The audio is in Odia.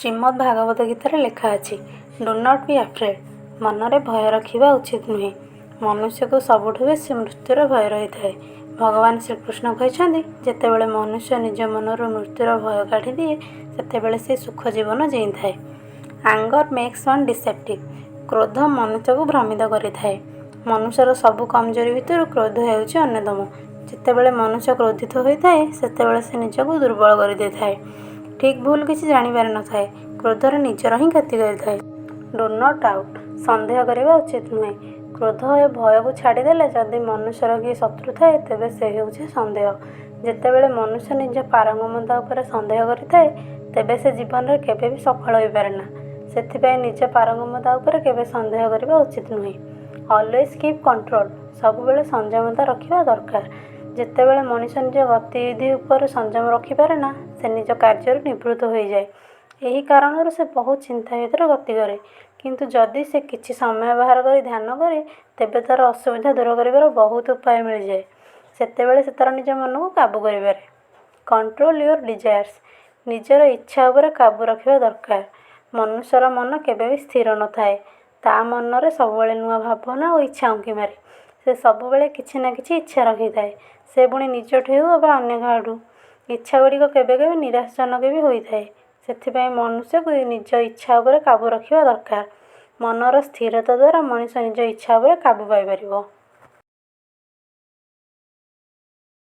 ଶ୍ରୀମଦ୍ ଭାଗବତ ଗୀତାରେ ଲେଖା ଅଛି, Do not be afraid. ମନରେ ଭୟ ରଖିବା ଉଚିତ ନୁହେଁ। ମନୁଷ୍ୟକୁ ସବୁଠୁ ବେଶୀ ମୃତ୍ୟୁର ଭୟ ରହିଥାଏ। ଭଗବାନ ଶ୍ରୀକୃଷ୍ଣ କହିଛନ୍ତି, ଯେତେବେଳେ ମନୁଷ୍ୟ ନିଜ ମନରୁ ମୃତ୍ୟୁର ଭୟ କାଢ଼ିଦିଏ, ସେତେବେଳେ ସେ ସୁଖ ଜୀବନ ଜିଇଁଥାଏ। Anger makes one deceptive. କ୍ରୋଧ ମନୁଷ୍ୟକୁ ଭ୍ରମିତ କରିଥାଏ। ମନୁଷ୍ୟର ସବୁ କମଜୋରି ଭିତରୁ କ୍ରୋଧ ହେଉଛି ଅନ୍ୟତମ। ଯେତେବେଳେ ମନୁଷ୍ୟ କ୍ରୋଧିତ ହୋଇଥାଏ, ସେତେବେଳେ ସେ ନିଜକୁ ଦୁର୍ବଳ କରିଦେଇଥାଏ। ଠିକ୍ ଭୁଲ କିଛି ଜାଣିପାରିନଥାଏ। କ୍ରୋଧରେ ନିଜର ହିଁ କ୍ଷତି କରିଥାଏ। Do not doubt. ସନ୍ଦେହ କରିବା ଉଚିତ ନୁହେଁ। କ୍ରୋଧ ଓ ଭୟକୁ ଛାଡ଼ିଦେଲେ ଯଦି ମନୁଷ୍ୟର କିଏ ଶତ୍ରୁ ଥାଏ, ତେବେ ସେ ହେଉଛି ସନ୍ଦେହ। ଯେତେବେଳେ ମନୁଷ୍ୟ ନିଜ ପାରଙ୍ଗମତା ଉପରେ ସନ୍ଦେହ କରିଥାଏ, ତେବେ ସେ ଜୀବନରେ କେବେ ବି ସଫଳ ହୋଇପାରେନା। ସେଥିପାଇଁ ନିଜ ପାରଙ୍ଗମତା ଉପରେ କେବେ ସନ୍ଦେହ କରିବା ଉଚିତ ନୁହେଁ। Always keep control. ସବୁବେଳେ ସଂଯମତା ରଖିବା ଦରକାର। ଯେତେବେଳେ ମଣିଷ ନିଜ ଗତିବିଧି ଉପରେ ସଂଯମ ରଖିପାରେନା, ସେ ନିଜ କାର୍ଯ୍ୟରୁ ନିବୃତ୍ତ ହୋଇଯାଏ। ଏହି କାରଣରୁ ସେ ବହୁତ ଚିନ୍ତା ଭିତରେ ଗତି କରେ। କିନ୍ତୁ ଯଦି ସେ କିଛି ସମୟ ବାହାର କରି ଧ୍ୟାନ କରେ, ତେବେ ତା'ର ଅସୁବିଧା ଦୂର କରିବାର ବହୁତ ଉପାୟ ମିଳିଯାଏ। ସେତେବେଳେ ସେ ତା'ର ନିଜ ମନକୁ କାବୁ କରିପାରେ। Control your desires. ନିଜର ଇଚ୍ଛା ଉପରେ କାବୁ ରଖିବା ଦରକାର। ମନୁଷ୍ୟର ମନ କେବେ ବି ସ୍ଥିର ନଥାଏ। ତା' ମନରେ ସବୁବେଳେ ନୂଆ ଭାବନା ଓ ଇଚ୍ଛା ଉଙ୍କି ମାରେ। ସେ ସବୁବେଳେ କିଛି ନା କିଛି ଇଚ୍ଛା ରଖିଥାଏ। ସେ ପୁଣି ନିଜଠୁ ହେଉ ଅବା ଅନ୍ୟ କାହାଠୁ। ଇଚ୍ଛାଗୁଡ଼ିକ କେବେ କେବେ ନିରାଶାଜନକ ବି ହୋଇଥାଏ। ସେଥିପାଇଁ ମନୁଷ୍ୟକୁ ନିଜ ଇଚ୍ଛା ଉପରେ କାବୁ ରଖିବା ଦରକାର। ମନର ସ୍ଥିରତା ଦ୍ୱାରା ମଣିଷ ନିଜ ଇଚ୍ଛା ଉପରେ କାବୁ ପାଇପାରିବ।